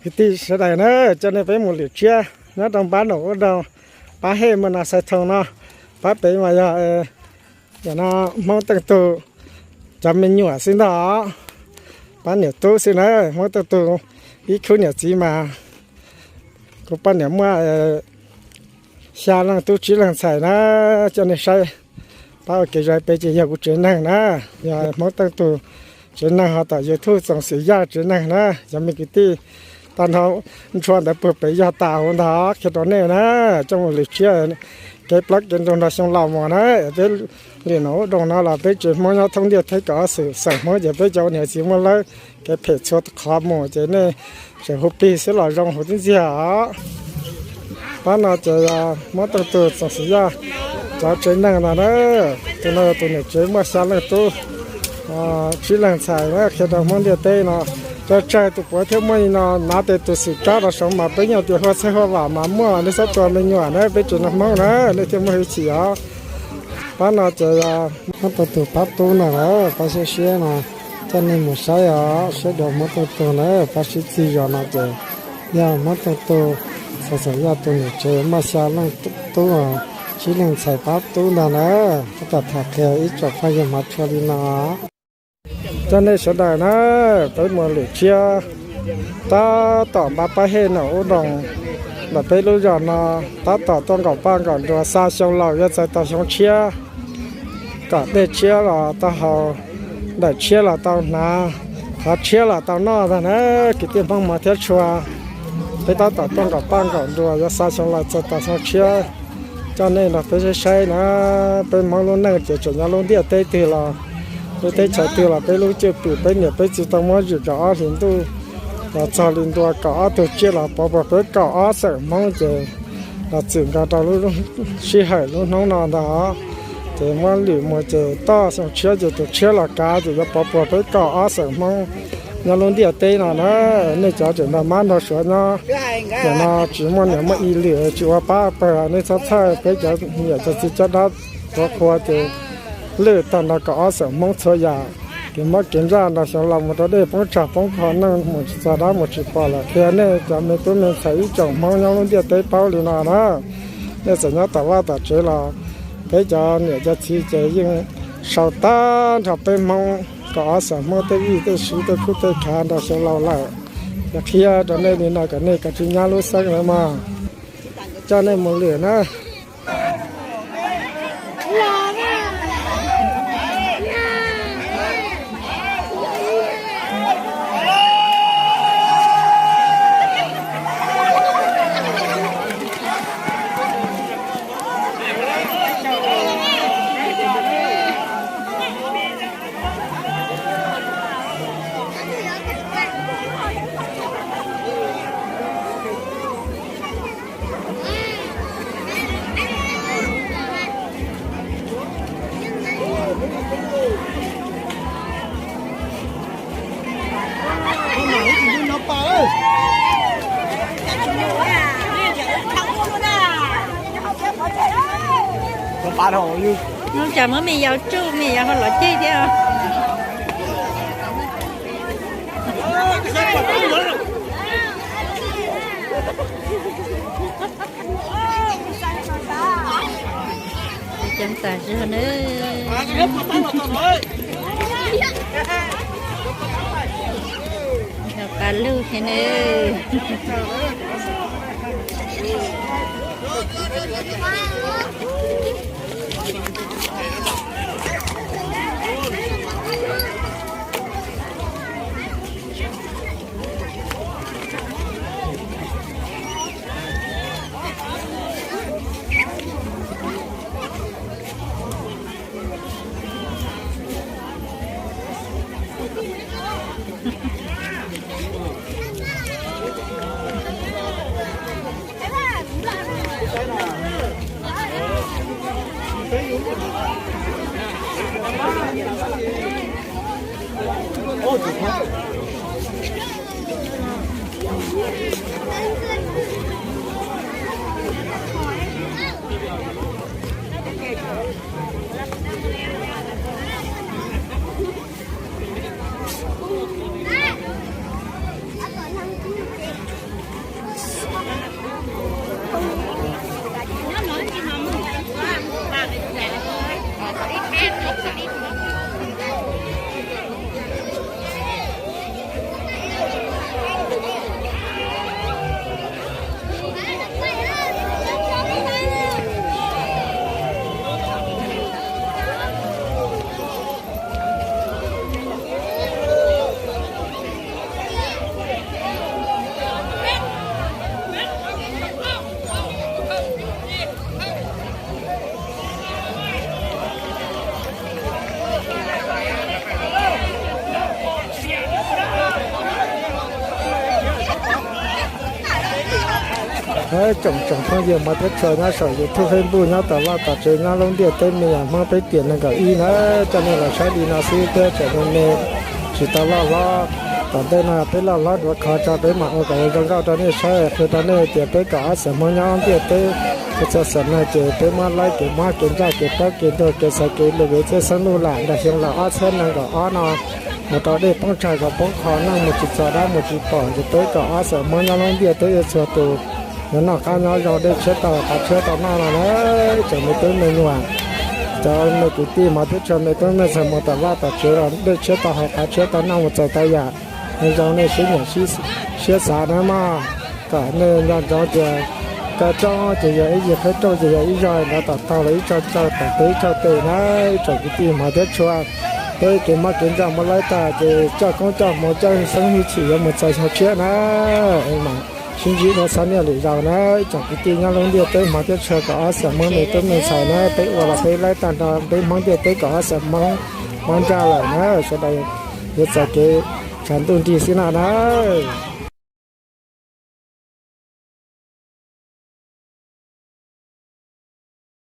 Kwv tij sawv daws na, coj nej peb mus lwm tsiab nyob rau npab Noom Ub Doog, pab Hej Mos Nas Xais Thoo no, pab pem mas yog, yog no Hmoob Teej Tug cov me nyuam xwb ntag os, pab niam tub xwb na, Hmoob Teej Tug ib khub niam txiv mas kuv poj niam muaj xya leej tub tsib leeg ntxhais na, coj nej saib. Pab ua kev zais pem ces yog kuv tsev neeg na, yog Hmoob Teej Tug tsev neeg ho tom YouTube Txoos Xwm Yaj tsev neeg na, yog me kwv tij tag nrho ntshua ntawd puag pem yog tas huv ntag, qhia rau nej na, coj mus lwm tsiab kev plaub kev ntug nrog xyoo laus mus na, peb lwm Noom Ub Doog no los peb tsev Hmoob nyob thoob ntiaj teb kaum ob xeem Hmoob ces peb cov ua niam txiv muaj lawb kev phem txhua qhov mus ces nej tseem hu plig xwb los zoo huv tib ntxiag os. Pab no ces yog Hmoob Teej Tug Txoos Xwm Yaj cov tsev neeg no na, tus no yog tus niam tsev muaj xya leej tub tsib leeg ntxhais na, qhia rau Hmoob ntiaj teb no, cov tsawg tus puav thiab muaj li no, nav tes tus xwm kab rau saud mas peb nyob tias huaj txhawj huaj vam mas muaj, nej txhob tua me nyuam na, peb tsev neeg Hmoob na, nej thiaj muaj hwj chim os. Pab no ces yog Hmoob Teej Tug pab tub no, pab siab siab no, coj nej mus saib os, saib cov Hmoob Teej Tug na, pab sib txig zos no ces yog Hmoob Teej Tug Txoos Xwm Yaj tus niam tsev muaj xya leej tub, tsib leeg ntxhais pab tub ntag na, tab tom tham qhia ib tsoom phooj ywg hmov tshua li no. Coj nej sawv daws na, peb mus lwm tsiab, tab tom npab pab Hej Noom Ub Doog ntawm peb lub zos no, tab tom tuaj nkaum paj nkaum nruas, xa xyoo laus yuav txog tau xyoo tshiab, kom dej tshiab los tau haus, ntawm tshiab los tau hnav, qhov tshiab los tau noj ntag na, kwv tij Hmoob hmov thiab tshua. Peb tab tom tuaj nkaum paj nkaum nruas yuav xa xyoo laus txog tau xyoo tshiab, coj nej nrog peb saib saib na. Peb Hmoob lub neej ces tseem nyob lub ntiaj teb twg los, lub teb chaws twg los peb lub cwj pwm peb niam peb txiv tau muab zwm kaum ob hlis ntuj los txog li ntua kaum ob tug tsiaj los pov puag peb kaum ob xeem Hmoob ces los txwm nkaus rau lub sij hawm lub hnub no ntag. Ces muab lwm mus ces toj xyoo tshiab ces tus tshiab los kav ces yuav pov puag peb kaum ob xeem Hmoob nyob lub ntiaj teb no na. Nej cov tseem nrog mab nrog suav nyob, nim no tsis muaj niam muaj i lwm tsis ua pab pawg, nej txhob txhawj, peb cov niam cov txiv caj dab tuav qhua ces lwj tag nrho kaum ob xeem Hmoob txhua yam, kev mob kev ntsaj nrog xyoo laus mus rau dej poob tsag poob qho, neej mus tsis txog dab mus tsis pom lawm. Qhia nej cov me tub me ntxhais ib tsoom Hmoob nyob lub ntiaj teb paub li no na. Nej txawm nyob tom vaj tom tsev los peb cov niam cov txiv ces yeej sau tag nrho peb Hmoob kaum ob xeem Hmoob tej vij tej siv tej khub tej khav nrog xyoo laus lawm. Yog qhia rau nej li no kom nej kav tsij nyab lub xeeb lawm mog. Coj nej mus lwm na. Ub, cas muab me yau tsuj, me yau ho los ceg thiab. Cov ntxas zog na. Yog pa lug thiab na. Hab tsoom tsoom phooj ywg hmov thiab tshua nyob saum YouTube, Facebook, nyob tom vaj tom tsev, nyob lub ntiaj teb me nyuam Hmoob peb tiam nees nkaum ib na, coj nej los saib li no xwb thiab tseem me me tsis tau loj hlob. Tom ntej no peb loj hlob dua qhov tso peb mam ua kom zoo nkauj rau nej saib. Qhia rau nej tias peb kaum ob xeem Hmoob nyob ntiaj teb, txhua txhua xeem no ces peb muab laib kev mob kev ntsaj kev plaub kev ntug kev xaiv kev lus kev txhiaj xeeb luj lam nram xyoo los ob txhiab nees nkaum ob no mus rau dej poob tsag zos poob qho, neeg mus tsis txog dab mus tsis pom, ces peb kaum ob xeem Hmoob nyob lub ntiaj teb txhua tus yuav noj qab nyob zoo, dej tshiab tau haus qav tshiab tau noj no na. Tsoom me tub me nyuam, cov me kwv tij hmov thiab tshua me tub me ntxhais mus tom vaj tom tsev los dej tshiab tau haus qav tshiab tau noj mus txais tau yam zoo, nej sib nyiam sib xav na mog. Kom nej nco ntsoov tias koj rooj ces yog ib yig, qhib rooj ces yog ib zog, nrov tom taug los ib tsaug taug, tom tes ib tsaug tes na. Ib tsoom kwv tij hmov thiab tshua, peb kev mob kev ntsaj muab laib tag ces coj koob coj hmoov coj xeeb hwj chim yuav mus txais xyoo tshiab na. Mas sib ntsib dua txhob niaj lwm zaus na. Ib tsoom kwv tij nyob lub ntiaj teb hmov thiab tshua kaum ob xeem Hmoob me tub me ntxhais na, peb ua los peb laib tag nrho peb Hmoob ntiaj teb kaum ob xeem Hmoob, Hmoob ntsaj lawm na. Sawv daws yuav txais kev tshav ntuj nrig xwb no na.